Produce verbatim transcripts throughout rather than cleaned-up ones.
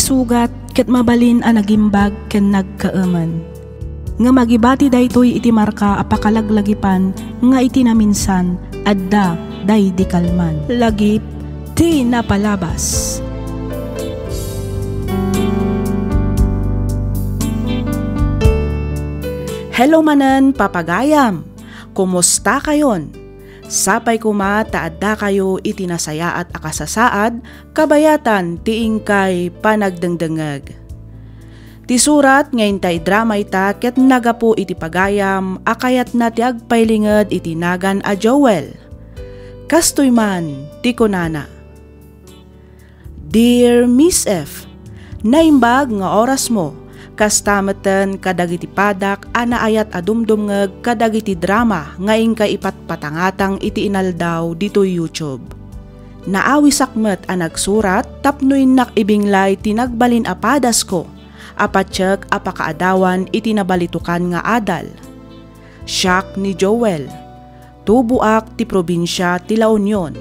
sugat ket mabalin a nagimbag ken nagkaemen. Ngem agibati daytoy iti marka a pakalaglagipan nga iti naminsan, adda daydi kalman. Lagip ti napalabas. Hello manen, papagayam! Kumusta kayon? Sapay koma ta adda kayo iti nasayaat a kasasaad kabayatan ti inkay panagdengdengngeg. Ti surat nga intay drama ita ket nagapu iti pagayam a kayatna ti agpailinged iti nagan a Joel. Kastoy man ti kunana, Dear Miss F, naimbag nga orasmo, kasta metten kadagiti padak a naayat a dumdumngeg kadagiti drama nga inkay ipatpatangatang iti inaldaw ditoy YouTube. Naawisak met a nagsurat tapno innak ibinglay ti nagbalin a padasko a patiek a pakaadawan iti nabalitokan nga adal. Siak ni Joel. Tuboak ti probinsia ti La Union.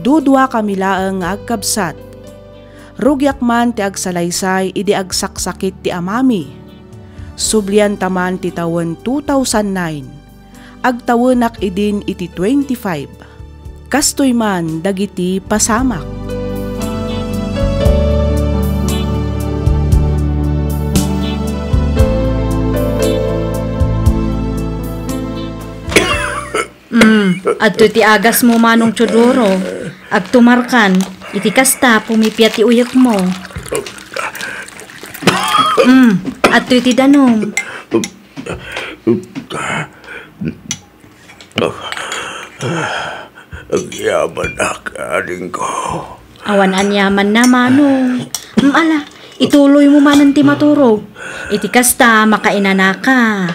Dudua kami laeng nga agkabsat. Rugiak man ti agsalaysay idi agsaksakit ti amami. Sublianta man ti tawen two thousand nine. Agtawenak idin iti twenty-five. Kastoy man dagiti pasamak. Mm, adtoy ti agasmo, Manong Teodoro. Agtumarkan, iti kasta, pumipia ti uyekmo. Mm, adtoy ti danum. Agyamanak, adingko. Awan aniamanna, Manong. Mm, ala, ituloymo manen ti maturog. Iti kasta, makainanaka.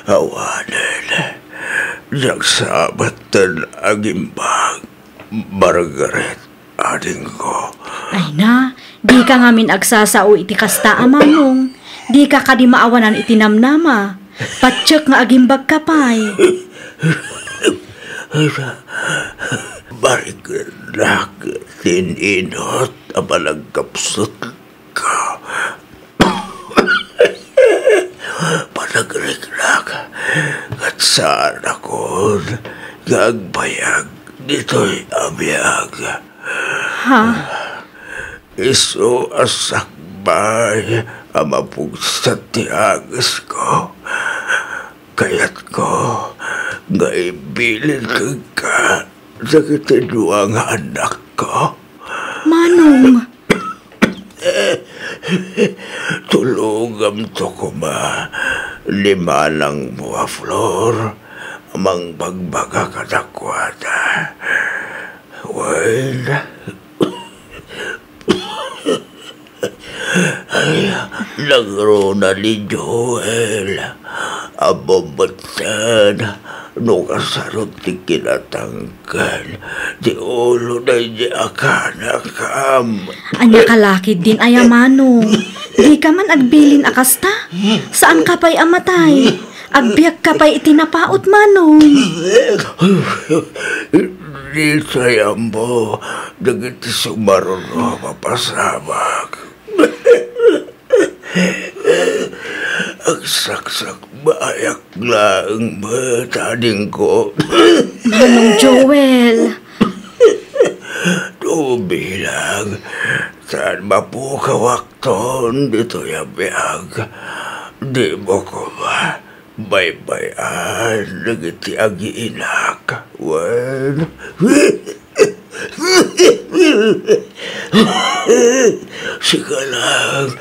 Awanen, diak sa metten agimbag, Margaret, adingko. Ay na, dika ngamin agsasao iti kasta a Manong. Dika kadi maawanan iti namnama. Patiek nga agimbagka pay. Barikenak ti in-inut a panagkabsat. Ka. Panagriknak, ket saanakon nga agbayag ditoy a biag. Ha? Isu a sakbay a mapugset ti agesko, kayatko nga ibilin kenka dagiti dua nga annakko. Manong! Tulogamto koma ni manangmo a Flor a mangbagbaga kadakuada. Wen, ay, nagruna ni Joel. Ammom metten no kasano ti kinatangken ti ulo daydi a kanakam. Ania ka la ketdin aya, Manong? Dika man agbilin a kasta? Saanka pay a matay? Agbiagka pay iti napaut, Manong. Ditoy ammo dagiti sumaruno a papasamak. Agsaksakbayak laeng met, adingko. Manong Joel. Tubilang, saan mapukawakton ditoy a biag. Dimo koma baybay-an dagiti agiinak wen sika lang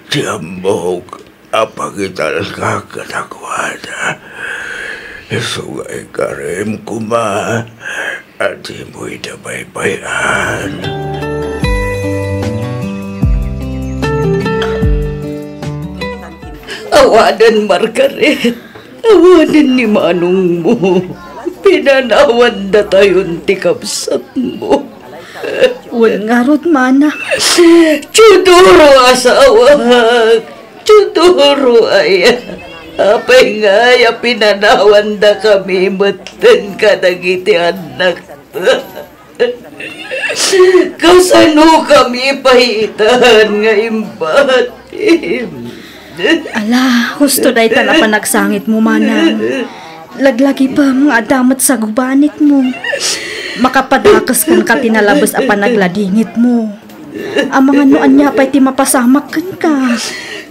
ti ammok a pangitalka kadakuada. Isu nga ikarim koma a dimo ida baybay-an. Awanen, Margaret. Awanen ni manongmo. Pinanawandatayon ti kabsatmo. Wen ngarud, mana. Teodoro, asawak. Teodoro aya. Apay ngay a pinanawandakami metten kadagiti annakta? Kasano kami pay itan nga imbatim? Ala, husto daytan a panagsangitmo, manang. Laglagipem nga adda met sa gubanitmo. Makapadakes kenka ti nalabes a panagladingitmo. Amangan no ania pay ti mapasamak kenka.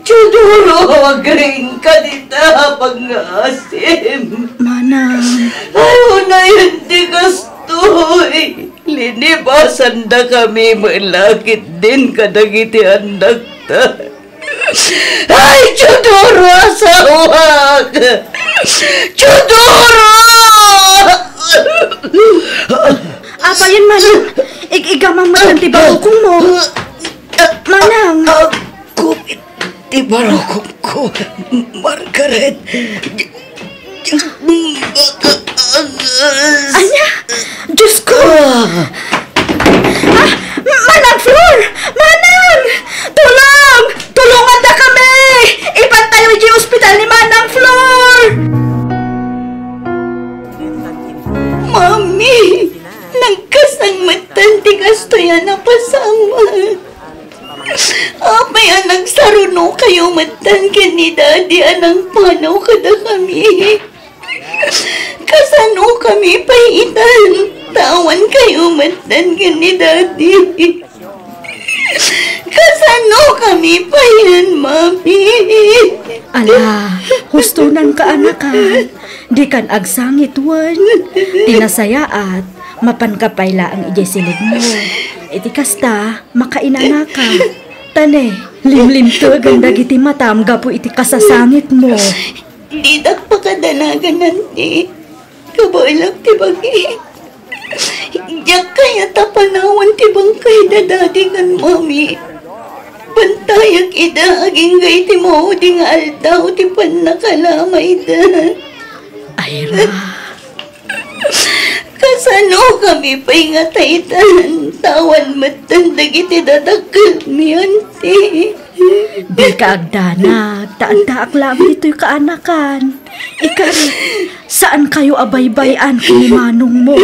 Teodoro, agriingka dita a pangngaasim. Manang. Ay, unayen ti kastoy. Linibasandakami met la ketdin kadagiti annakta. Ay, Teodoro, asawak! Teodoro! Apayen, manang, ig-igamam met ti barukongmo. Manang. Aggup iti barukongko, Margaret. Ania? Diosko! Ah! Ah, Manang Flor! Manang! Tulong! Tulongandakami! Ipantayo idiay ospital ni Manang Flor! Mami, nagkasangmetan ti kastoy a napasamak. Apay a nagsarunokayo metten ken ni Daddy a nangpanaw kadakami? Kasanokami pay itan ta awankayo metten ken ni Daddy? Kasanokami payen, Mami? Ala, husto nang kaanakan. Dikan agsangit wen. Ti nasayaat, mapanka pay laeng idiay silibmo. Iti kasta, makainanaka. Ta ne, limlimtegen dagiti matam gapu iti kasasangitmo. Didak pakadanagan, Auntie. Kabaelak ti bagi. Diak kayat a panawan ti bangkay da Daddy ken Mami. Pantayak ida agingga iti maudi nga aldaw ti pannakalamayda. Ira. Kasanokami pay nga taytan, ta awan metten dagiti dadakkelmi, Auntie? Dika agdanag, ta addaak laeng ditoy kaanakan. Ikari, saankayo a baybay-an ken ni manongmo.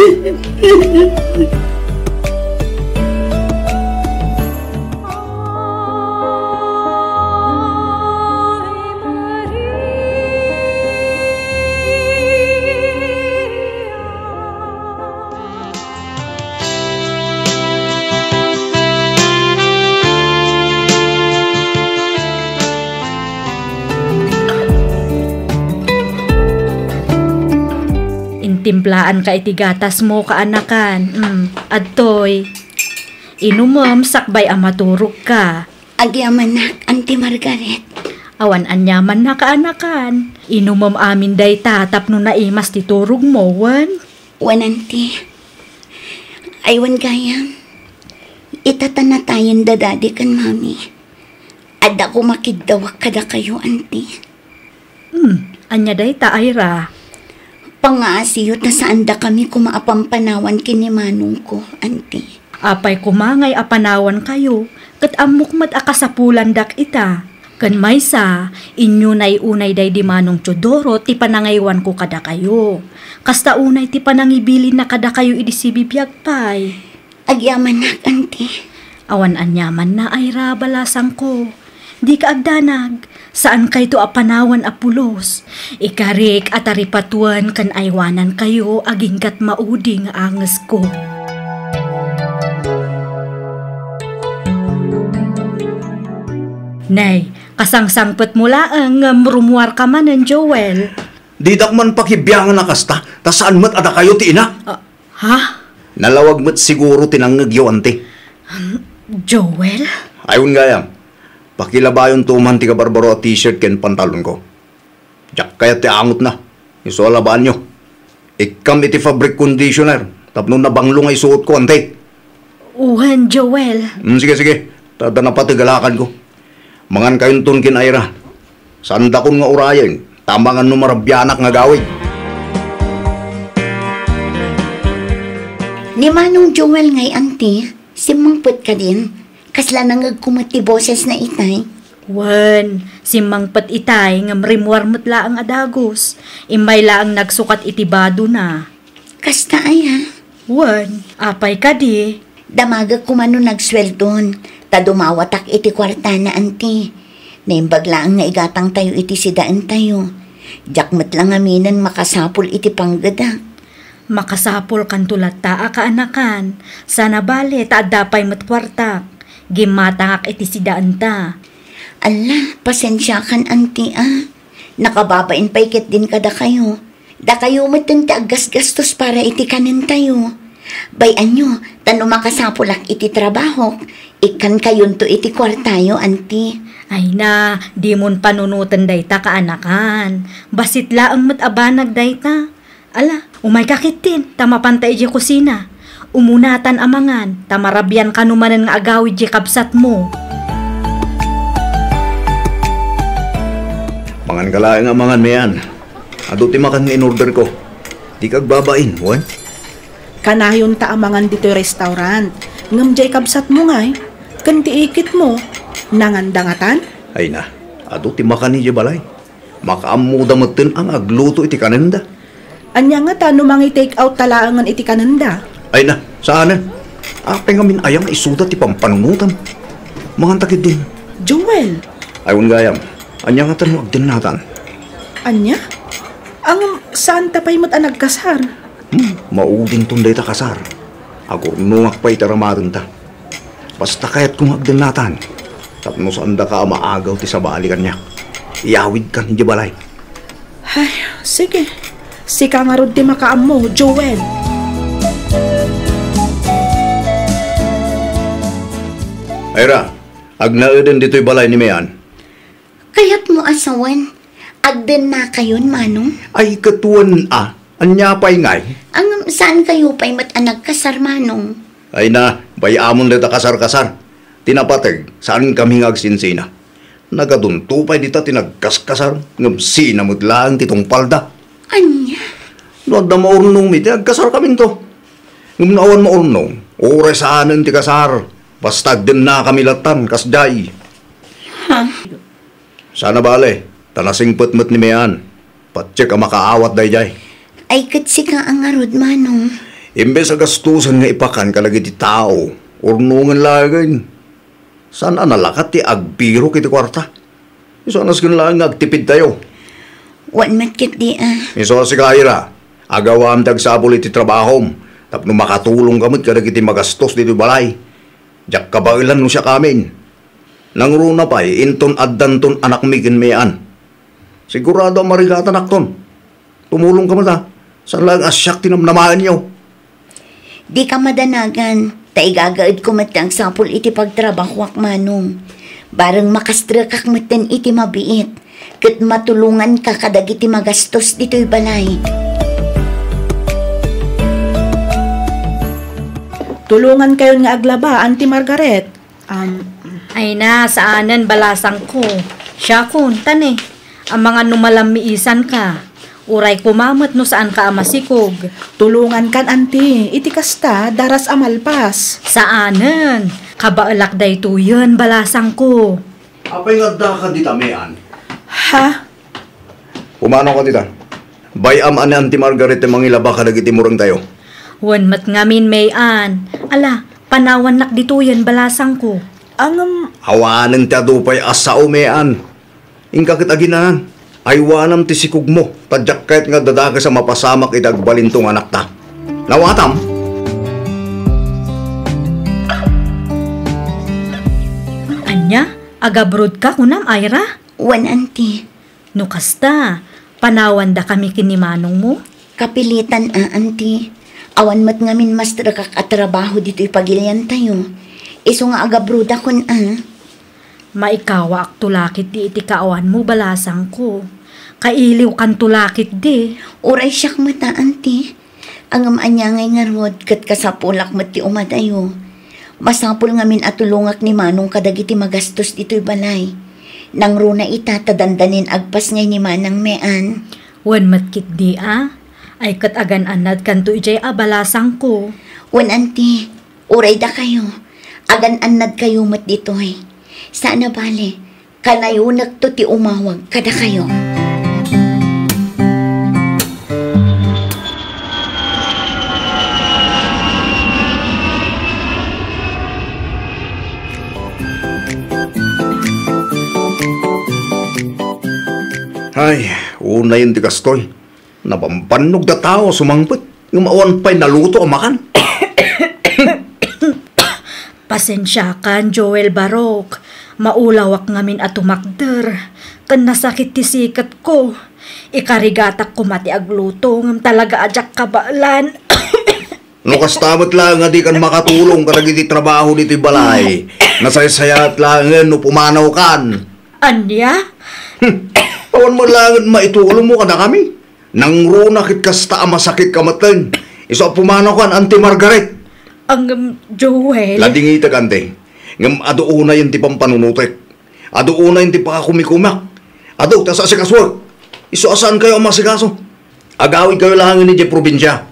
Intimplaanka iti gatasmo, kaanakan. Mm, adtoy. Inumem sakbay a maturogka. Agyamanak, Auntie Margaret. Awan aniamanna, kaanakan. Inumem amin dayta tapno naimas ti turogmo, wen? Wen, Auntie. Ay, wen gayam. Ita ta natayen da Daddy ken Mami. Adda koma kiddawak kadakayo, Auntie. Hmm, ania dayta, Ira? Pangaasiyo ta saandakami koma a pampanawan ken ni manongko, Auntie. Apay koma ngay a panawankayo, ket ammok met a kasapulandak ita. Ken maysa, inyunay unay daydi Manong Teodoro ti panangaywanko kadakayo. Kasta unay ti panangibilinna kadakayo idi sibibiag pay. Agyamanak, Auntie. Awan aniamanna, Ira, balasangko. Dika agdanag. Saankayto a panawan a pulos. Ikarik a taripatoen ken aywanankayo aginggat maudi nga angesko. Nay, kasangsangpetmo laeng ngem rummuarka manen, Joel. Didak man pakibiangan a kasta, ta saan met a dakayo ti ina. Ah, Ha? Nalawag met siguro ti nangngegyo, Auntie. Um, Joel? Ay, wen gayam. Pakilabayonto man ti kabarbaro a t-shirt ken pantalonko. Diak kayat ti angotna. Isu a labaanyo. Ikkam iti fabric conditioner tapno nabanglo nga isuotko, Auntie. Wen, Joel. Mm, sige, sige. Ta adda napateg a lakadko. Mangankayonton ken Ira. Saandakon nga urayen, ta amangan no marabianak nga agawid. Ni Manong Joel ngay, Auntie, simmangpet kadin? Kasla nangngegko met ti bosesna itay? Wen, simmangpet itay ngem rimmuar met laeng a dagus. Immay laeng nagsukat iti badona. Kasta aya? Wen, apay kadi? Damagek koma no nagsueldon, ta dumawatak iti kuartana, anti. Naimbag laeng nga igatangtayo iti sidaentayo. Diak met la ngaminen makasapul iti panggedak. Makasapulkanto latta a kaanakan. Sana bale ta adda pay met kuartak. Gimmatangak iti sidaenta. Alla, pasensiakan, anti, a. Nakababain pay ketdin kadakayo. Dakayo metten ti aggasgastos para iti kanentayo. Bay-anyo, ta no makasapulak iti trabahok, ikkankayonto iti kuartayo, anti. Ay na, dimon panunoten dayta kaanakan. Bassit laeng met a banag dayta. Ala, umayka ketdin, ta mapanta idiay kusina. Umunatan a mangan, ta marabian kano manen nga agawid diay kabsatmo. Mangan ka laeng a mangan, Mean. Adu ti makan nga in-order ko. Dika agbabain, wen? Kanayonta a mangan ditoy restaurant. Ngem diay kabsatmo ngay, ken ti iketmo, nanganda ngatan? Ay na, adu ti makan idiay balay. Makaammoda metten a nga agluto iti kanenda. Ania ngata no mangi-take out ta laengen iti kanenda? Ay na, saanen. Apay ngamin aya nga isuda ti pampanunotam? Manganta ketdin. Joel! Ay, wen gayam. Ania ngata no agdennatan? Ania? Ngem, saanta pay met a nagkasar? Hmm, maudington dayta kasar. Agurnongak pay iti aramatenta. Basta kayatko nga agdennatan. Tapno saandaka a maagaw ti sabali kaniak. Iyawidkan idiay balay. Ay, sige. Sika ngarud ti makaammo, Joel. Ayra, agnaeden ditoy balay ni Mean. Kayatmo a sawen, agdennakayon, Manong? Ay, ket wen a. Ania pay ngay? Ngem, saankayo pay met a nagkasar, Manong? Ay na, bay-amon dayta kasar-kasar. Ti napateg, saankami nga agsinsina. Nagadunto pay dita ti nagkaskasar, ngem sina met laeng ti tungpalda. Ania? No adda maurnongmi, ti agkasarkaminto. Ngem no awan maurnong, uray saanen ti kasar. Basta agdennakami lattan, kasdiay. Ha? Sana bale, ta nasingpet met ni Mean. Patiek a makaawat daydiay. Ay, ket sika a ngarud, Manong. Imbes a gastusen nga ipakan kadagiti tao, urnongen laengen. Saan a nalakat ti agbirok iti kuarta? Isu a nasken laeng nga agtipidtayo. Wen met ketdi a. Isu a sika, Ira, agawam ti agsapul iti trabahom tapno makatulongka met kadagiti magastos ditoy balay. Diak kabaelan no siakamin. Nangruna pay, inton addanton anakmi ken Mean. Sigurado a marigatanakton. Tumulongka met a. Saan laeng a siak ti namnamaenyo. Dika madanagan, ta igagaedko met ti agsapul iti pagtrabahoak, Manong. Bareng makastrekak metten iti mabiit, ket matulonganka kadagiti magastos ditoy balay. Tulongankayon nga aglaba, Auntie Margaret. Um, Ay na, saanen, balasangko. Siakon, tani. Amangan no malammiisanka. Uray koma met no saanka a masikog. Tulongankan, Auntie. Iti kasta, daras a malpas. Saanen. Kabaelak daytoyen, balasangko. Apay nga addaka dita, Mean? Ha? Pumanaw ka dita. Bay-am a ni Auntie Margaret ti mangilaba kadagiti murengtayo. Wen met ngamin, Mean. Ala, panawannak ditoyen, balasangko. Ngem, awanen ti adu pay a sao, Mean. Inka ket aginan, aywanam ti sikogmo, ta diak kayat nga adda dakes a mapasamak iti agbalinto nga anakta. Nawatam? Ania? Agabrodka, kunam, Ira? Wen, Auntie. No kasta, panawandakami ken ni manongmo? Kapilitan a, Auntie. Awan met ngamin mastrekak a trabaho ditoy pagiliantayo. Isu nga agabrodakon a. Maikawaakto la ketdi iti kaawanmo, balasangko. Kailiwkanto la ketdi. Uray siak met a, Auntie. Ngem ania ngay ngarud, ket kasapulak met ti umadayo. Masapul ngamin a tulongak ni Manong kadagiti magastos ditoy balay. Nangruna ita ta dandanin agpasngay ni Manang Mean. Wen met ketdi a, ay ket agan-annadkanto idiay a, balasangko. Wen, Auntie, uray dakayo, agan-annadkayo met ditoy. Saan a bale, kanayonekto ti umawag kadakayo. Ay, unayen ti kastoy. Nabambannogda tao a sumangpet, ngem awan pay naluto a makan. Pasensiakan, Joel Barok. Maulawak ngamin a tumakder, ken nasakit ti siketko. Ikarigatak koma ti agluto, ngem talaga a diak kabaelan. No kasta met laeng a dikan makatulong kadagiti trabaho ditoy balay, nasaysayaat laengen no pumanawkan. Ania? Hmm. Awan met laengen maitulongmo kadakami. Nangruna ket kasta a masakitka metten. Isu a pumanawkan, Auntie Margaret. Ngem, Joel. Ladingitek, Auntie. Ngem adu unayen ti pampanunotek. Adu unayen ti pakakumikumak. Adu ti asikasoek. Isu a saankayo a masikaso. Agawidkayo laengen idiay probinsia.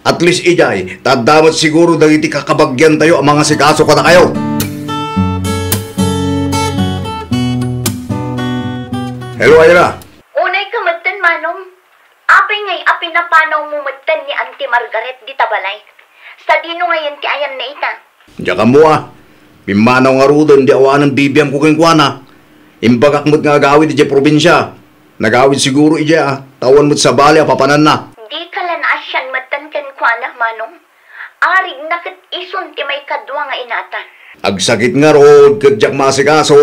At least idiay, ta adda met siguro dagiti kakabagiantayo a mangasikaso kadakayo. Hello, Ira. Unayka metten, Manong. Apay ngay a pinapanawmo metten ni Auntie Margaret dita balay? Sadino ngayen ti ayanna ita? Diak ammo a. Pimmanaw ngaruden ti awanen bibiangko kenkuana. Imbagak met nga agawid idiay probinsia. Nagawid siguro idiay a, ta awan met sabali a papananna. Dika la naasian metten kenkuana, Manong. Arigna ket isun ti maikadua nga inata. Agsakit ngarud ket diak maasikaso.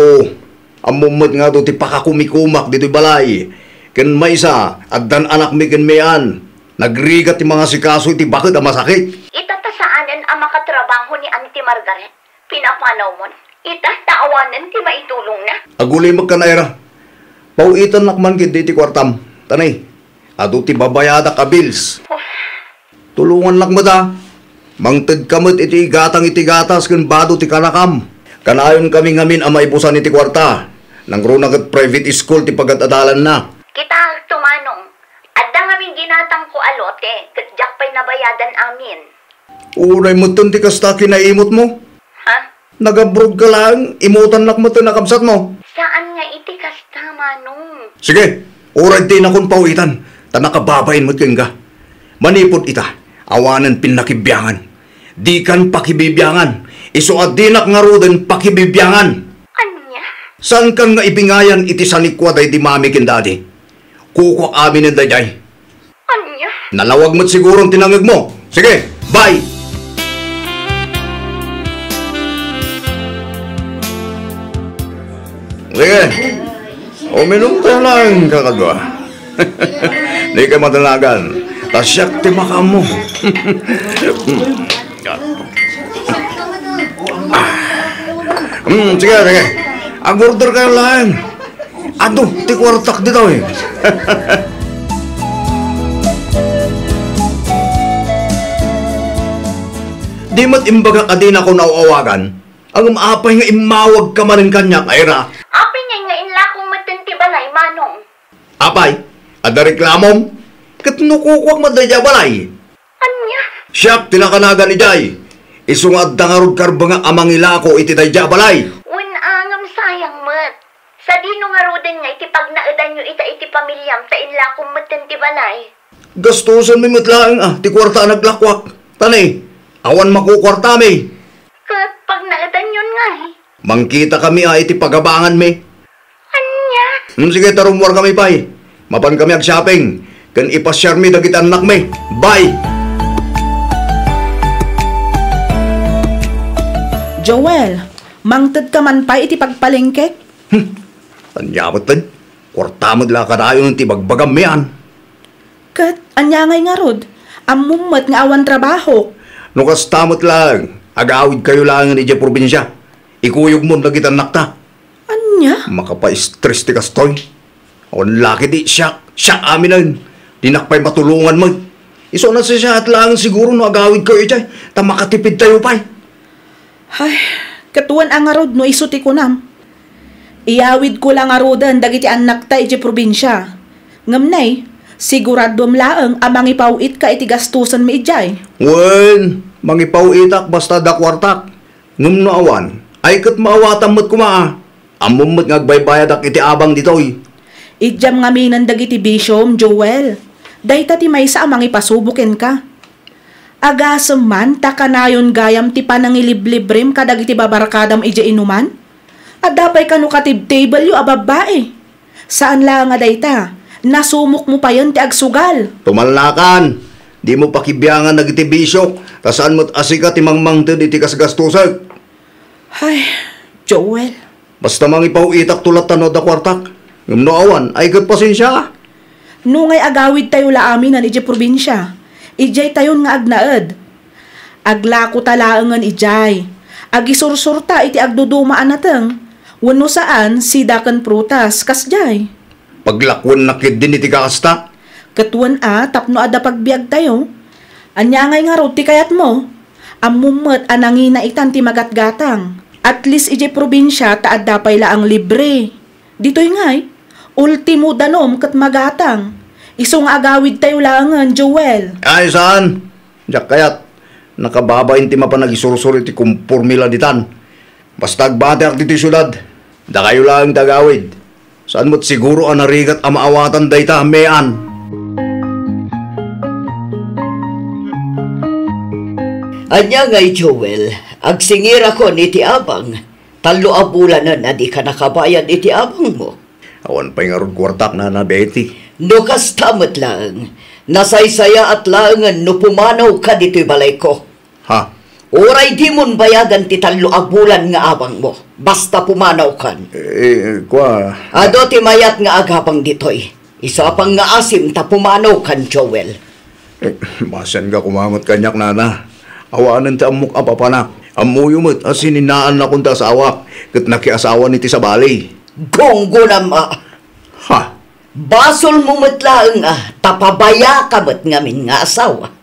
Ammom met nga adu ti pakakumikumak ditoy balay. Ken maysa, addan anakmi ken Mian. Nagrigat ti mangasikaso iti baket a masakit. Ita ta saanen a makatrabaho ni Auntie Margaret? Pinapanawmon? Ita ta awanen ti maitulongna? Agulimek kan Ira. Paw-itannak man ketdi ti kuartam. Tanay, adu ti babayadak a bills. Tulongannak met a. Mangtedka met iti igatang iti gatas ken bado ti kanakam. Kanayonkami ngamin a maibusan iti kuarta. Nangruna ket private school ti pagad-adalanna. Kitaek to, Manong. Adda ngamin ginatangko a lote, ket diak pay nabayadan amin. Uray metten ti kasta kinaimutmo? Ha? Nag-abroad ka laeng, imutannak metten a kabsatmo. Saan nga iti kasta, Manong. Sige, uray dinakon paw-itan, ta nakababain met kenka. Manipud ita, awanen pinnakibiangan. Dikan pakibibiangan, isu a dinak ngaruden pakibibiangan. Ania? Saankan nga ibingayan iti sanikua daydi mami ken dadi? Kukuak aminen daydiay. Ania? Nalawag met siguro ti nangngegmo. Sige, bye! Sige, uminum tayo lang, kakadwa. Di ka madanagan. Ta siak ti makaammo. Hmm, sige, sige. Ag-order kayo lang. Adu ti kuartak ditoy. Di met imbagak a dinako naaw-awagan, ngem apay nga immawagka manen kaniak, Ira? Apay ngay nga inlakong metten ti balay, Manong? Apay, adda reklamom? Ket no kukuak met daydiay a balay? Ania? Siak ti nakanagan idiay. Isu nga adda ngarud karbengak a mangilako iti daydiay a balay. Wen a, ngem sayang met. Sadino ngaruden nga iti pagnaedanyo ita iti pamiliam ta inlakom metten ti balay? Gastusenmi met laeng a ti kuarta a naglakuak. Ta ne, awan makukuartami. Ket pagnaedanyon ngay? Mangkitakami a iti pagabanganmi. Ania? Hmm, sige, ta rummuarkami pay. Mapankami ag-shopping. Ken ipasiarmi dagiti annakmi. Bye! Joel, mangtedka man pay iti pagpalengkek? Hmm. Ania metten? Kuarta met la kadayon ti ibagbagam, Mian. Ket ania ngay ngarud? Ammom met nga awan trabahok. No kasta met laeng, agawidkayo laengen idiay probinsia. Ikuyogmon dagiti annakta. Ania? Makapaistres ti kastoy. Awan la ketdi siak, siak aminen. Dinak pay matulongan met. Isu a nasaysayaat laeng siguro no agawidkayo idiay, ta makatipidtayo pay. Ay, ket wen a ngarud no isu ti kunam. Iyawidko la ngaruden dagiti annakta idiay probinsia. Ngem nay, siguraduem laeng a mangipaw-itka iti gastusenmi idiay. Wen, mangipaw-itak basta adda kuartak. Ngem no awan, ay ket maawatam met koma a. Ammom met nga agbaybayadak iti abang ditoy. Idiam ngaminen dagiti bisiom, Joel. Dayta ti maysa a mangipasubo kenka. Agasem man ta kanayon gayam ti panangiliblibrem kadagiti babarkadam idiay inuman? Adda pay kano katibtibelyo a babbai? Saan la nga dayta, Nasumokmo payen ti agsugal. Tumalnakan! Dimo pakibiangan dagiti bisiok, ta saan met a sika ti mangmangted iti kasgastusek. Ay, Joel. Basta mangipaw-itakto latta no adda kuartak. Ngem no awan, ay ket pasensia. No ngay agawidtayo la aminen idiay probinsia, idiaytayon nga agnaed. Aglakota laengen idiay. Agisursurta iti agduduma a nateng, wenno saan, sida ken prutas, kasdiay. Paglakuenna ketdin iti kakasta. Ket wen a, tapno adda pagbiagtayo. Ania ngay ngarud ti kayatmo? Ammom met a nangina itan ti magatgatang. At least idiay probinsia ta adda pay laeng libre. Ditoy ngay, ultimo danum ket magatang. Isu nga agawidtayo laengen, Joel. Ay, saan? Diak kayat. Nakababain ti mapan agisursor iti komporme la ditan. Basta agbatiak ditoy siudad, dakayo laeng ti agawid. Saan met siguro a narigat a maawatan dayta, Mean? Ania ngay, Joel, agsingirakon iti abang, tallo a bulanen a dika nakabayad iti abangmo. Awan pay ngarud kuartak, Nana Betty. No kasta met laeng, nasaysayaat laengen no pumanawka ditoy balayko. Ha? Uray dimon bayagan ti tallo a bulan nga abangmo, basta pumanawkan. Eh, kua. Adu ti mayat nga agabang ditoy. Isu a pangngaasim ta pumanawkan, Joel. Eh, masianka koma met kaniak, Nana. Awanen ti ammok a papanak. Ammoyo met a sininaannakon ti asawak ket nakiasawan iti sabali. Gunggonam a. Ha? Basolmo met laeng a ta pabayaka met ngamin nga asawa.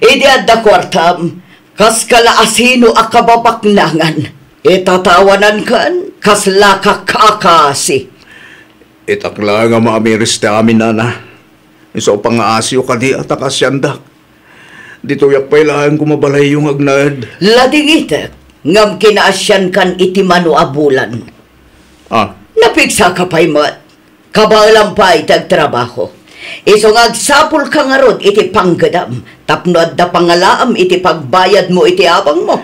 Idi adda kuartam, kaskala asino a kababaknangan. Itatawanankan, kaslaka kaasi. Itak laeng a maamiris ti amin, Nana. Isu a pangngaasiyo kadi a ta kaasiandak. Ditoyak pay laeng koma balayyo nga agnaed. Ladingitek, ngem kinaasiankan iti mano a bulan. Ah. Napigsaka pay met. Kabaelam pay ti agtrabaho. Isu nga agsapulka ngarud iti panggedam tapno adda pangalaam iti pagbayadmo iti abangmo.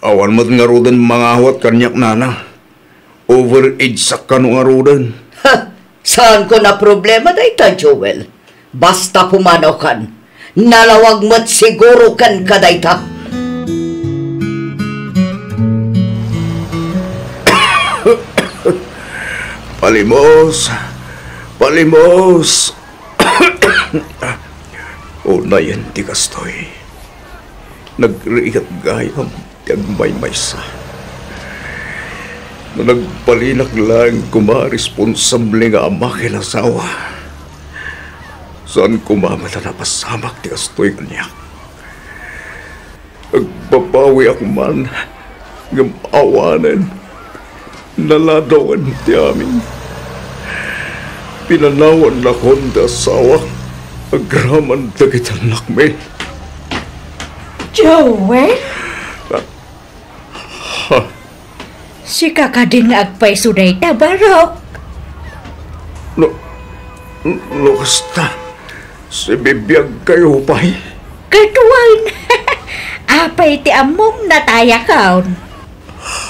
Awan met ngaruden mangawat kaniak, Nana. Overage-ak kano ngaruden. Ha! Saanko a problema dayta, Joel. Basta pumanawkan. Nalawag met siguro kenka dayta. Palimos! Palimos! Unayen ti kastoy. Nagrigat gayam ti agmaymaysa. No nagbalinak laeng koma a responsable nga ama ken asawa, saan koma met a napasamak ti kastoy kaniak. Agbabawiak man, ngem awanen, naladawen ti amin. Pinanawannakon ti asawak agraman dagiti annakmi. Joel? Ha? Sika kadi nga agpayso dayta, Barok? No, no kasta, sibibiagkayo pay? Ket wen. Apay ti ammom, natayakon?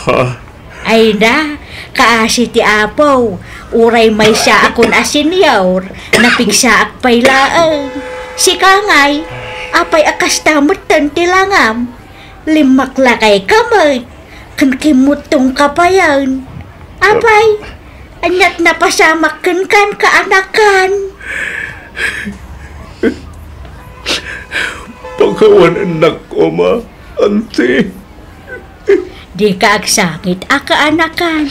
Ha? Ay na, kaasi ti Apo, uray maysaakon a senior, napigsaak pay laeng. Sika ngay, apay a kasta metten ti langam? Limmaklakayka met, ken kimmuttongka payen. Apay, aniat napasamak kenkan, kaanakan? Pakawanennak koma, Auntie. Dika agsangit a kaanakan.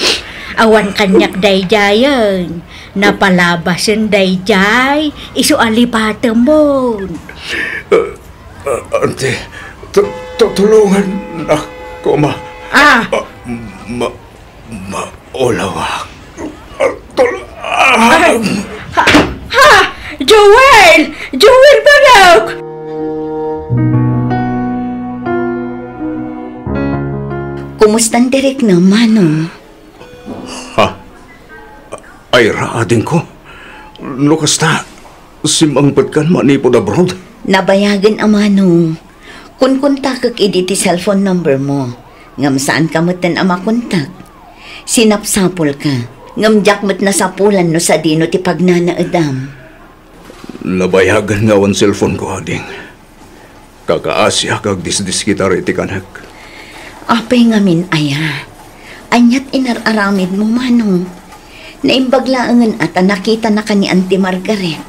Awan kaniak daydiayen. Napalabasen daydiay, isu a lipatemon. Ah, ah, Auntie, tu-, tu-, tulongannak koma. Ah. Ah, ma-, maulawak. Ah, tul-, ah. Ay, ha, ha! Joel! Joel Barok! Kumustan ti riknam, Manong? Ha? Ay, raadingko. No kasta, simmangpetkan manipud abroad? Nabayagen a, Manong. Kunkuntakek idi ti cellphone number mo. Ngem saanka metten a makontak. Sinapsapulka. Ngem diak met nasapulan no sadino ti pagnanaedam. Nabayagan nga awan cellphone ko, ading. Kakaasiak agdisdiskitar iti kanek. Apay ngamin aya? Aniat inar-aramidmo, Manong? Naimbag laengen a ta nakitanaka ni Auntie Margaret.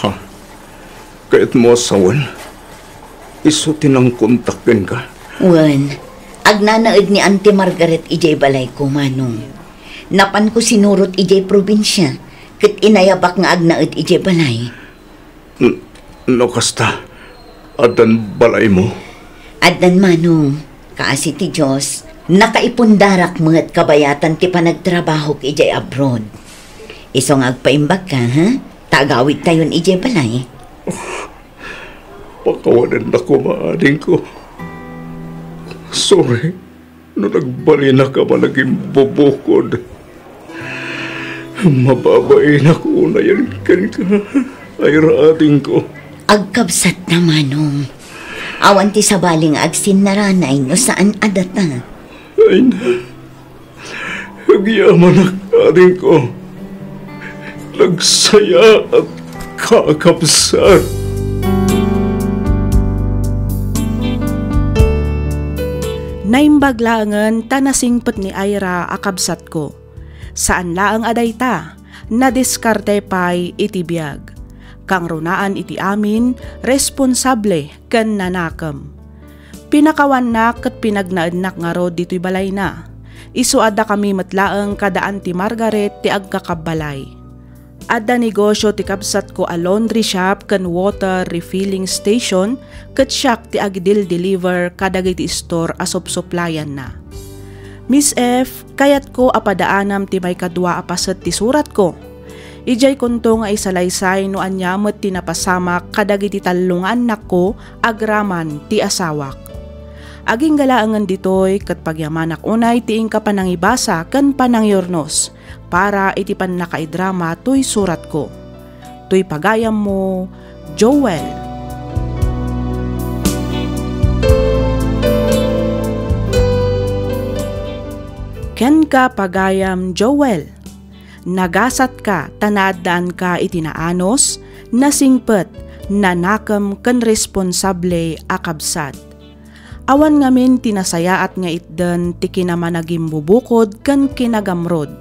Ha? Kayatmo a sawen? Isu ti nangkontak kenka? Wen, agnanaed ni Auntie Margaret idiay balayko, Manong. Napanko sinurot idiay probinsia, ket inayabak nga agnaed idiay balay. N-, no kasta, addan balaymo? Addan, Manong. Kaasi ti Dios, nakaipundarak met kabayatan ti panagtrabahok idiay abroad. Isu nga agpaimbagka, ha? Ta agawidtayon idiay balay. Pakawanennak koma, adingko. Sorry no nagbalinak a managimbubukod. Mababainak unayen kenka, Ira, adingko. Agkabsat ta, Manong. Awan ti sabali nga agsinnaranay no saan a data. Ay na. Agyamanak, adingko. Nagsayaat, kakabsat. Naimbag laengen ta nasingpet ni Ira a kabsatko. Saan laeng a dayta, nadiskarte pay iti biag. Kangrunaan iti amin, responsable ken nanakem. Pinakawannak ket pinagnaednak ngarud ditoy balayna. Isu a dakami met laeng kada Auntie Margaret ti agkakabbalay. Adda negosio ti kabsatko a laundry shop ken water refilling station, ket siak ti agdildeliver kadagiti store a supsuplayanna. Miss F, kayatko a padaanam ti maikadua a paset ti suratko. Idiay kunto nga isalaysay no ania met ti napasamak kadagiti tallo nga annakko agraman ti asawak. Agingga laengen ditoy ket pagyamanak unay ti inka panangibasa ken panangyurnos para iti pannakaidrama toy suratko. Toy pagayammo, Joel. Kenka, pagayam Joel, nagasatka ta naaddaanka iti naanus, nasingpet, nanakem ken responsable a kabsat. Awan ngamin ti nasayaat nga itden ti kinamanagimbubukod ken kinagamrod.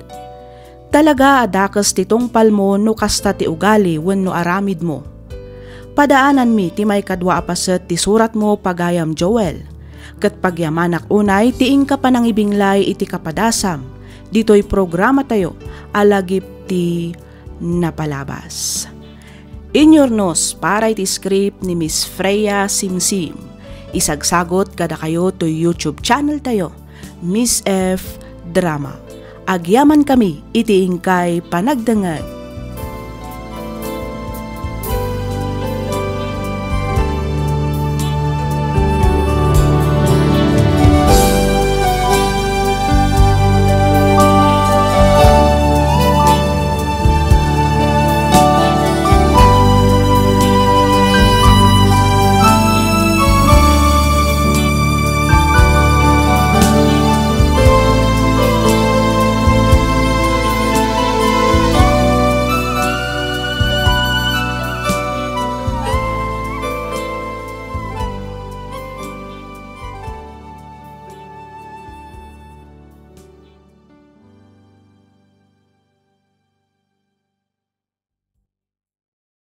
Talaga a dakes ti tungpalmo no kasta ti ugali wenno aramidmo. Padaananmi ti maikadua a paset ti suratmo, pagayam Joel, ket pagyamanak unay ti inka panangibinglay iti kapadasam ditoy programatayo a Lagip ti Napalabas. Inyurnos para iti script ni Miss Freya Simsim. Isagsagot kadakayo toy YouTube channel tayo, Miss F Drama. Agyamankami iti inkay panagdengngeg.